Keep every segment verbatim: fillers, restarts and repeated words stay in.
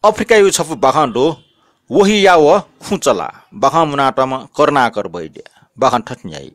अफ्रिकायागु छपु बाखं दु, वहिया व खुँचला। बाखं मुनातःम्ह करुणाकर वैद्य। बाखं थथे न्ह्याइ।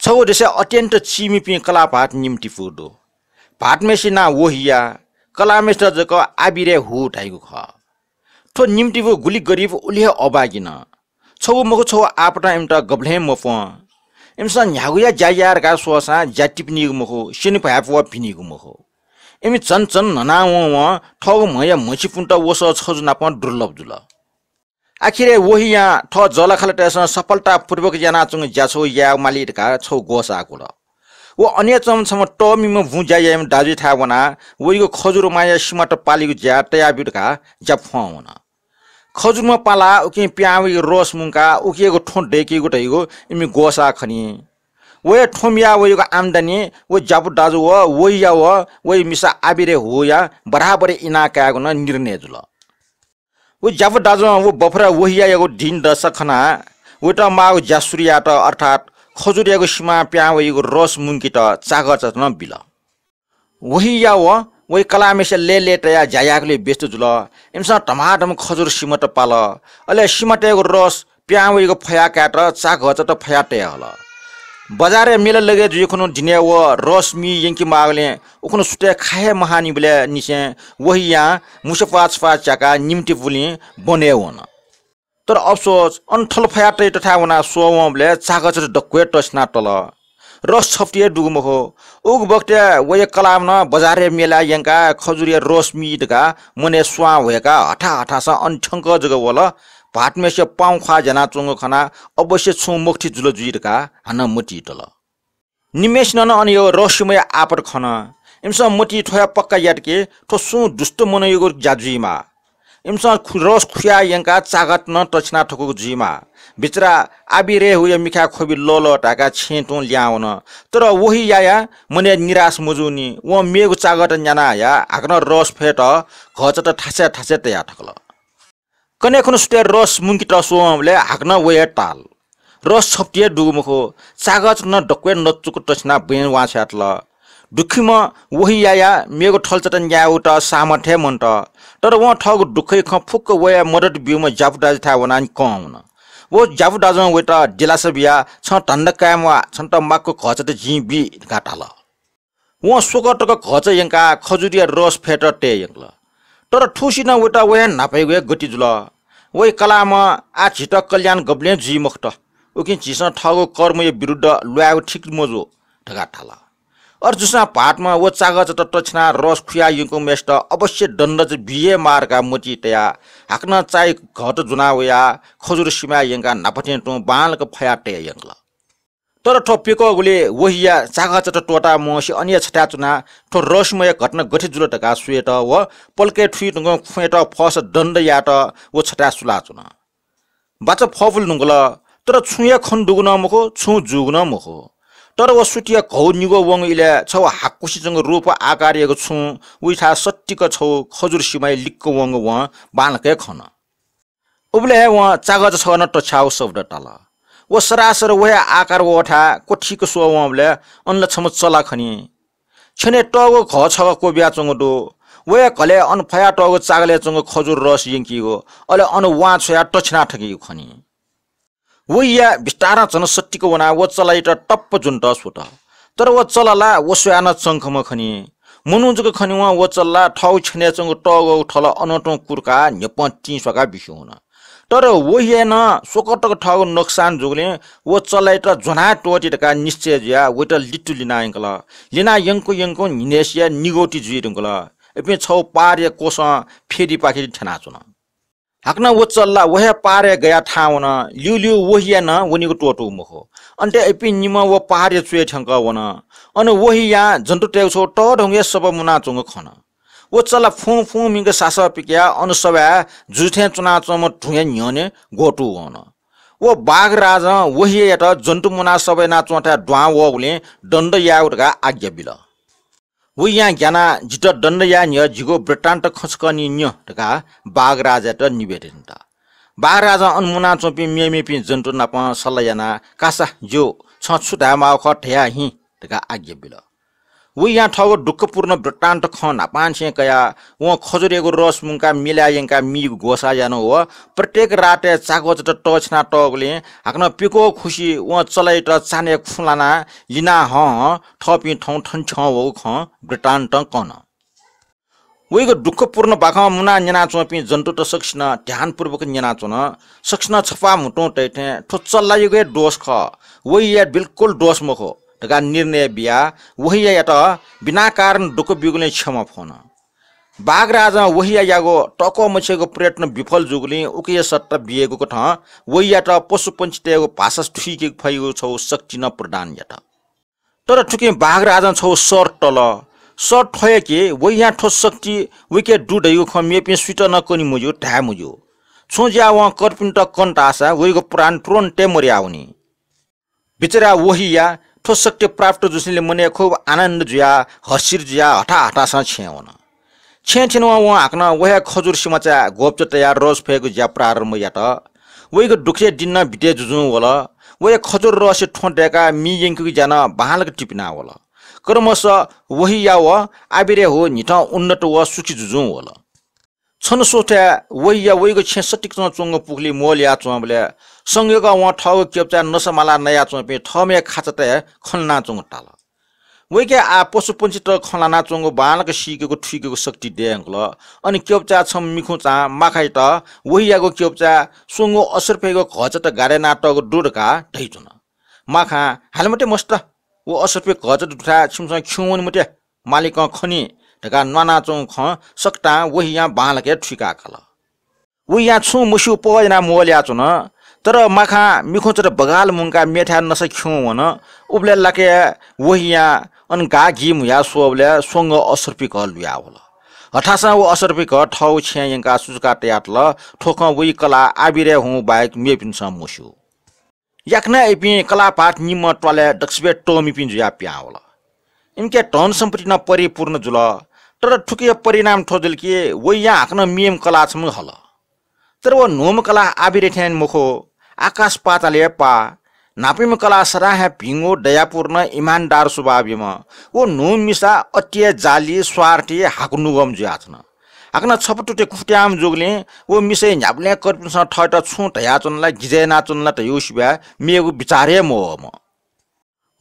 छगू देशय् अत्यन्त चीमिपिं कलाः भाःत निम्तिपु दु। भाःतम्हेसिया नां वहिया, कलाःम्हेसित जक आबिरे हु धाइगु खः। थ्व निम्तिपु गुलि गरिब उलि हे अभागी नं। छगू मखु छगू आपतं इमित गबलें मप्वं। इमिसं न्ह्यागुया ज्या याये धकाः स्वःसां ज्या तिपिनीगु मखु, स्यने भाय्पु व भिनीगु मखु। इमि झन झन न्हनावं वं थःगु म्हया म्हसिपुन्त वसः छजु नापं दुर्लभ जुल। आखिरय् वहियां थः जःलाखःलातय्सं सफलतापूर्वक यानाच्वंगु ज्या छगू याये माली धकाः छगू ग्वसाः कुल। व अनयाच्वंम्ह छम्ह तःमिम्ह बुँ ज्या याइम्ह दाजुयाथाय् वनाः वइगु खजुरमाया सिमात पालेगु ज्या तयाब्यु धकाः ज्या फ्वं वन। खजुरमा पालाः उकिं पिहां वइगु रस मुंकाः उकियागु थ्वँ दय्केगु धइगु इमि ग्वसाः खनी। व हे थ्वँ मियाः वइगु आम्दानी व ज्यापु दाजु व वहिया व वइ मिसा आबिरे हुया बराबरय् इनाः कायेगु नं निर्णय जुल। व ज्यापु दाजुं व बफरा वहियायागु दिनदशा खनाः वइत माःगु ज्या सुरु यायेत, अर्थात् खजुरयागु सिमां पिहां वइगु रस मुंकेत चाकःचात नं बिल। वहिया व वइ कलाःम्हेसिया लय्‌लय्‌तायाः ज्या यायेगुलिइ व्यस्त जुल। इमिसं धमाधम खजुर सिमात पाल। अले सिमातयागु रस पिहां वइगु फया कायेत चाकःचात फया तये हल। बजारय् मेला लगय् जुइखुन्हु दिनय् व रस मी यंके माःगुलिं उखुन्हु सुथय् खा हे महानिबलय् निसें वहियां मुसपाः छपाः च्याकाः निम्तिपुलिं बनय् वन। तर अफसोस, अन थल फया तयेत थाय् वनाः स्वः वंबलय् चाकःचात दक्व हे तछ्यानाः तल। रस छप्ति हे दुगु मखु। उगु बखतय् वया कलाःम्हं बजारय् मेलाय् यंकाः खजुरया रस मी धकाः मनय् स्वां ह्वय्काः हथाहथासं अन थ्यंक जक वल। भाःतम्हेसिया पाउँ ख्वाः ज्यानाच्वंगु खनाः अवश्य छुं मखुथि जुल जुइ धकाः हानं मतिइ तल। निम्हेसिनं नं अन यः रहस्यमय आपत खन। इमिसं मतिइ थ्व हे पक्का यात कि थ्व सुं दुष्ट मनयागु ज्या जुइमाः। इमिसं खु-, रस खुयाः यंकाः चाकःचात नं तछ्याना थकूगु जुइमाः। बिचरा आबिरे हुया मिखाय् ख्वबि लःलः धाय्काः छेँय् तुं ल्याहां वन। तर वहियाया मनय् निराश मजूनि। वं मेगु चाकःचात न्याना हयाः हाकनं रस फयेत घःचात थासय् थासय् तया थकल। कन्हय् खुन्हु सुथय् रस मुंकेत स्वःवंबलय् हाकनं वया ताल। रस छप्ति हे दुगु मखु, चाकःचात नं दक्व हे नतचुक तछ्यानाः बँय् वां छ्वयातल। दुःखीम्ह वहियाया मेगु थलचात न्यायेगुत सामर्थ्य हे मन्त। तर वं थःगु दुःखया खँ फुक्क वया मदत ब्यूम्ह ज्यापु दाजुयाथाय् वनाः कं वन। व ज्यापु दाजुं वइत दिलासा बियाः, "छं धन्दा काये म्वाः, छन्त माक्व घःचात जिं बी" धकाः धाल। वं स्वकः तक घःचात यंकाः खजुरया रस फयेत तये यंकल। तर थुसिनं वइत व हे न्हापायागु हे गति जुल। वइ कलाःम्हं, "आः झीत कल्याण गबलें जुइ मखुत। उकिं झीसं थःगु कर्मया विरुद्ध ल्वायेगु ठीक मजू" धकाः धाल। अथे जूसां भाःतम्हं व चाकःचात तछ्यानाः रस खुयाः यंकूम्हेसित अवश्य दण्ड चाहिँ बी हे माः धकाः मतिइ तयाः हाकनं चाय् घःचात ज्वना वयाः खजुर सिमाय् यंकाः न्हापा थें तुं बांलाक फया तये यंकल। तर थ्व प्यकःगुलिइ वहिया चाकःचात त्वःता मवंसे अन हे छथाय् च्वनाः थ्व रहस्यमय घटना गथे जुल धकाः स्वयेत व पलकय् थुइ धुंकं खुँयेत फःसा दण्ड यायेत व छथाय् सुलाच्वन। बाचा फःफुले धुंकल, तर छुं हे खने दुगु नं मखु, छुं जूगु नं मखु। तर व सुतिया घौ निगू वंगु इलय् छगू हाकुसे च्वंगु रूप आकारयागु छुं उइथाय् सत्तिक छगू खजुर सिमाय् लिक्क वंगु वं बांलाक हे खन। उबलय् हे वं चाकःचात छगः नं तछ्याःगु शब्द ताल। व सरासर व हे आकार वःथाय् क्वथिक स्वः वंबलय् अन ला छम्ह चला खनी। छ्यनय् तःगु घः छगः क्वबियाच्वंगु दु। व हे घलय् अन फयातःगु चाकलय् च्वंगु खजुर रस यंकीगु, अले अन वां छ्वयाः तछ्याना थकीगु खनी। वहिया बिस्तारं झन सत्तिक वनाः व चलायात टप्प ज्वनेत स्वत। तर व चला ला व स्वयाः नं चंखम्ह खनी। मनू जक खनेवं व चला ला थःगु छ्यनय् च्वंगु तःगःगु थल अनं तुं कुर्काः न्ह्यपं तिं स्वाकाः बिस्युं वन। तर वहियां नं स्वकः तक थःगु नोक्सान जूगुलिं व चलायात ज्वनाः त्वःते धकाः निश्चय जुयाः वइत लितु लिना यंकल। लिना यंकु यंकु न्हिनय्सिया निगू ति जुइ धुंकल। इपिं छगू पहाडया क्वसं फेदिपाखे थ्यनाच्वन। हाकनं व चला ला व हे पहाडय् गयाः थाहां वन। ल्यूल्यू वहियां नं वनेगु त्वःतूगु मखु। अन्तय् इपिं निम्ह व पहाडया च्वय् थ्यंकः वन। अन वहियां जन्तुतय्गु छगू तःधंगु हे सफः मुनाच्वंगु खन। व चला ला फुं फुं मिंक सासः पिकयाः अन सभाय् जुजुथें च्वनाच्वंम्ह धुँया न्ह्यःने ग्वतू वन। व बाघराजं वहियायात जन्तु मुनाः सफः यानाच्वंथाय् दुहां वःगुलिं दण्ड यायेगु धकाः आज्ञा बिल। वहियां ग्यानाः जितः दण्ड याये न्ह्यः जिगु वृत्तान्त खँ छकः निं न्यँ धकाः बाघराजायात निवेदन यात। बाघराजं अन मुनाच्वंपिं मेमेपिं जन्तु नाप सल्लाह यानाः, "कासा, ज्यू, छं छु धायेमाःगु खः धयाः हिँ" धकाः आज्ञा बिल। वहियां थःगु दुःखपूर्ण वृत्तान्त खँ न्हापांनिसें कयाः वं खजुरयागु रस मुंकाः मिलाय् यंकाः मीगु ग्वसाः यानाः व प्रत्येक रातय् चाकःचात तःछिना तःगुलिं हाकनं प्यक्व खुसि वं चलाइत चान्हय् खुँ लानाः लिनाः हं हं थःपिं थौं थन छ्यं वःगु खँ वृत्तान्तं कन। वइगु दुःखपूर्ण बाखं मुनाः न्यनाच्वंपिं जन्तुत सकसिनं ध्यानपूर्वक न्यनाच्वन। सकसिनं छपाः म्हुतुं तइथें थ्व चल्लायागु हे दोष खः, वहिया बिल्कुल दोष मखु धकाः निर्णय बियाः वहियायात बिना कारण दुःख ब्यूगुलिं क्षमा फ्वन। बाघराजं वहियायागु तःक्वः मछिंकेगु प्रयत्न विफल जूगुलिं उकिया सट्टा बियागु कथं वहियात पशुपंक्षीतय्गु भाषा थुइके फइगु छगू शक्ति नं प्रदान यात। तर थुकिं बाघराजं छगू शर्त तल। शर्त थ्व हे कि वहियां थ्व शक्ति वइके दु धइगु खँ मेपिं सुइत नं कने मज्यू, धाये मज्यू। छुं जुयाः वं कर्पिन्त कन धाःसा वइगु प्राण तुरुन्त मदयावनी। बिचरा वहिया थ्व शक्ति प्राप्त जूसांलि मनय् खुब आनन्द जुयाः हर्षित जुयाः हथाहथासं छेँय् वन। छेँय् थ्यनेवं वं हाकनं व हे खजुर सिमाचाय् ग्वःपचः तयाः रस फयेगु ज्या प्रारम्भ यात। वइगु दुःखया दिं नं बिते जुजुं वल। व हे खजुर रसय् थ्वँ दय्काः मी यंकेगु ज्या नं बांलाक तिपिना वल। क्रमशः वहिया व आबिरेहु न्हिथं उन्नत व सुखी जुजुं वल। छन्हु स्वथय् वहिया वइगु छेँ सतिकं च्वंगु पुखुलिइ मोल याः च्वंबलय् संयोगं वं थःगु क्यबचाय् नसा मालाः नयाच्वंपिं थःम्ह हे खाचातय् खँ ल्हानाच्वंगु ताल। वइके आः पशुपंक्षीत खँ ल्हानाच्वंगु बांलाक सीकेगु थुइकेगु शक्ति दयेधुंकल। अन क्यबचाय् छम्ह मिखुंचां माखायात वहियागु क्यबचाय् स्वंगू असर्पयागु घःचात गाडे यानातःगु दु धकाः धयाच्वन। माखां हाले मते मस्त, व असर्पया घःचात दुथाय् छिमिसं खिउँ वने मते, मालिकं खनी धकाः न्वानाच्वंगु खँ सकतां वहियां बांलाक हे थुइका काल। वहियां छुं मस्यू पहः यानाः मोल याःच्वन। तर माखां मिखुंचात बगाल मुंकाः मेथाय् नसा खिउँ वन। उबलय् लाक्क हे वहियां अन गाः गी म्हुयाः स्वःबलय् स्वंगू असर्पया घः लुयावल। हथासं व असर्पया घः थःगु छेँय् यंकाः सुचुका तयातल। थ्व खँ वइ कलाः आबिरेहु बाहेक मेपिन्सं मस्यू। याकनं इपिं कलाः भाःत निम्ह त्वालय् दक्वसिबय् तःमिपिं जुयाः पिहां वल। इमिके धन सम्पत्ति नं परिपूर्ण जुल। तर थुकिया परिणाम थ्व जुल कि वहियां हाकनं मेम्ह कलाः छम्ह हल। तर व न्हूम्ह कलाः आबिरे थें मखु, आकाश पातालया पाः। न्हापांम्ह कलाः सदां हे भिंगु, दयापूर्ण, इमानदार स्वभावयाम्ह। व न्हूम्ह मिसा अति हे जाली, स्वार्थी, हाकुनुगःम्ह जुयाच्वन। हाकनं छपा तुति खुत्याःम्ह जूगुलिं व मिसाया न्ह्याबलें कर्पिन्सं थःत छुं धयाच्वन ला, गिजय् यानाच्वन ला धयागु सिबय् मेगु बिचाः हे मवःम्ह।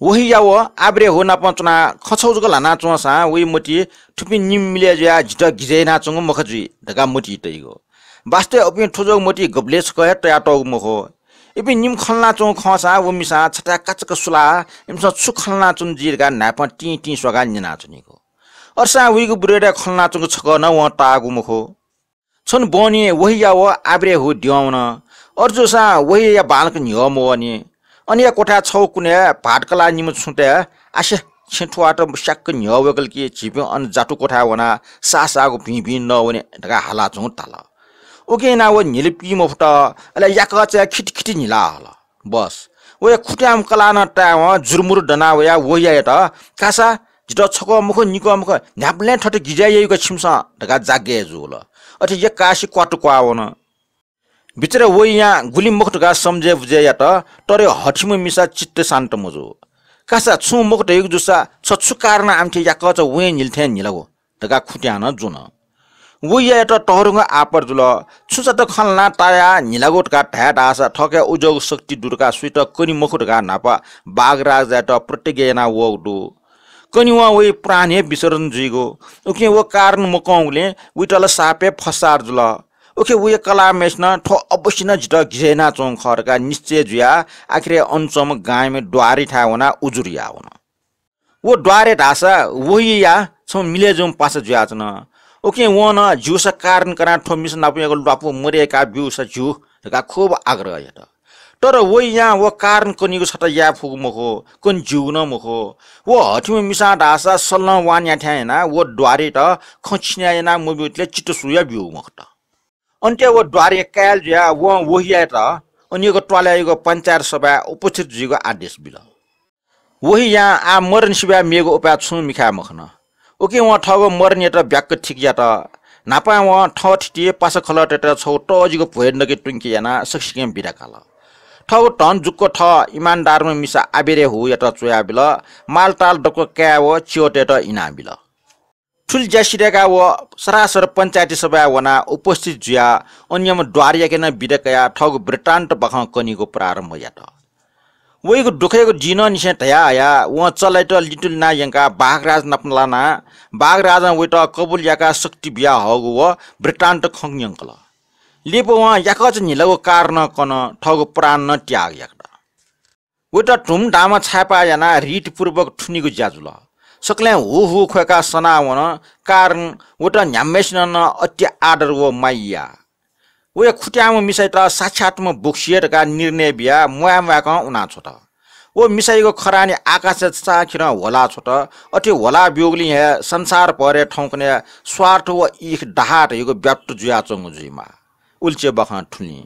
वहिया व आबिरेहु नाप च्वनाः खँ छगू जक ल्हानाच्वंसां वइ मतिइ थुपिं निम्ह मिलय् जुयाः जितः गिजय् यानाच्वंगु मखा जुइ धकाः मतिइ तइगु। वास्तवय् उपिं थ्व जक मतिइ गबलय् छकः हे तयातःगु मखु। इपिं निम्ह खँ ल्हानाच्वंगु खंसां व मिसां छथाय् काचाक्क सुलाः इमिसं छु खँ ल्हानाच्वन जुइ धकाः न्हाय्पं तिं तिं स्वाकाः न्यनाच्वनीगु। अय्‌सां वइगु विरोधय् खँ ल्हानाच्वंगु छकः नं वं ताःगु मखु। छन्हु बहनी वहिया व आबिरेहु द्यं वन। अथे जूसां वहिया बांलाक न्ह्यः मवःनि। अन हे क्वथाय् छगू कुनय् भाःत कलाः निम्ह छुं तय् आसे छेँ थुवाःत स्याक्क न्ह्यः वय्‌कल कि झीपिं अन जातु क्वथाय् वनाः साःसाःगु भिं भिं नः वने धकाः हालाच्वंगु ताल। उकिं यानाः व न्हिले पी मफुत, अले याकःचाय् खितिखिति न्हिला हल। बस, वया खुत्याःम्ह कलाः नं तायेवं जुरुमुरु दना वयाः वहियायात, "कासा, जितः छकः मखु, निकः मखु, न्ह्याबलें थथे गिजय् याइगु का छिमिसं" धकाः जागय् जुल। अथे यक्कासे क्वातुक्वाः वन। बिचरा वहियां गुलि मखु धकाः समझय् बुझय् यात, तर हथिम्ह मिसा चित्त शान्त मजू। "कासा, छुं मखु धइगु जूसा छ छु कारणं आमथे याकःचा वँय् न्हिले थें न्हिलागु?" धकाः खुत्यां नं जुन। वहियायात तःधंगु आपत जुल। छुं छता खँ ल्हानाः तायाः न्हिलागु धकाः धाये धाःसा थःके उज्याःगु शक्ति दु धकाः सुइत कने मखु धकाः न्हापा बाघराजायात प्रतिज्ञा यानाः वःगु दु। कनेवं वइ प्राण हे विसर्जन जुइगु। उकिं व कारण मकंगुलिं वइत ला साप हे फस्सार जुल। उखे वया कलाःम्हय्‌सिनं थ्व अवश्य नं जितः गिजय् यानाच्वंगु खः धकाः निश्चय जुयाः आखिरय् अन च्वंम्ह गांम्ह द्वारीथाय् वनाः उजुर याः वन। व द्वारे धाःसा वहिया छम्ह मिलय् जूम्ह पासा जुयाच्वन। उकिं वं नं ज्यूसा कारण कनाः थ्व मिसा नापयागु ल्वापु मदय्‌का ब्यूसा ज्यू धकाः खुब आग्रह यात। तर वहियां व कारण कनीगु छता याये फुगु मखु, कने ज्यूगु नं मखु। व हथिम्ह मिसां धाःसा सल्लं वान याथें यानाः व द्वारेत खँ छिना यानाः मब्यूतले चित्त सुया ब्यूगु मखुत। अन्त्यय् व द्वारे कायल जुयाः वं वहियात अनिगु त्वालय्‌यागु पञ्चायत सभाय् उपस्थित जुइगु आदेश बिल। वहियां आः मरण सिवाय् मेगु उपाय छुं मिखाये मखन। उकिं वं थःगु मरणयात ब्याक्क ठीक यात। न्हापां वं थः थितिइ पासा खलःतय्‌त छगू तःजिगु भ्वय् नके त्वंके यानाः सकसिकें बिदा काल। थःगु धन जुक्क थः इमानदारम्ह मिसा आबेरेहुयात च्वयाबिल। मालताल दक्व काय् व च्यःतय्त इनाबिल। थुलि ज्या सिधय्काः व सरासर पञ्चायती सभाय् वनाः उपस्थित जुयाः अन्यम्ह द्वारयाके नं बिदा कयाः थःगु वृत्तान्त बाखं कनीगु प्रारम्भ यात। वइगु दुःखयागु दिनंनिसें धयाहयाः वं चलाइत लितुलिना यंकाः बाघराज नाप लानाः बाघराजं वइत कबुल याकाः शक्ति बियाहःगु व वृत्तान्त खँ न्यंकल। लिपा वं याकःचा न्हिलागु कारणं कन थःगु प्राण नं त्याग याकत। वइत धुमधामं छाय्पाः यानाः रीतिपूर्वक थुनीगु ज्या जुल। सकलें हु हु ख्वय्काः सनावन, कारण वइत न्ह्याम्हय्सिनं नं अति आदर व माया याः। वया खुत्याःम्ह मिसायात साक्षात्म्ह बुक्सिये धकाः निर्णय बियाः म्वाये म्वाय्कं उनाछ्वत। व मिसायागु खरानी आकाशय् चांखिरं ह्वलाछ्वत। अथे ह्वला ब्यूगुलिं हे संसारभरय् थौंकन्हय् स्वार्थ व ईख दहाः धइगु व्याप्त जुयाच्वंगु जुइमाः। उलिचे बाखं थुलि।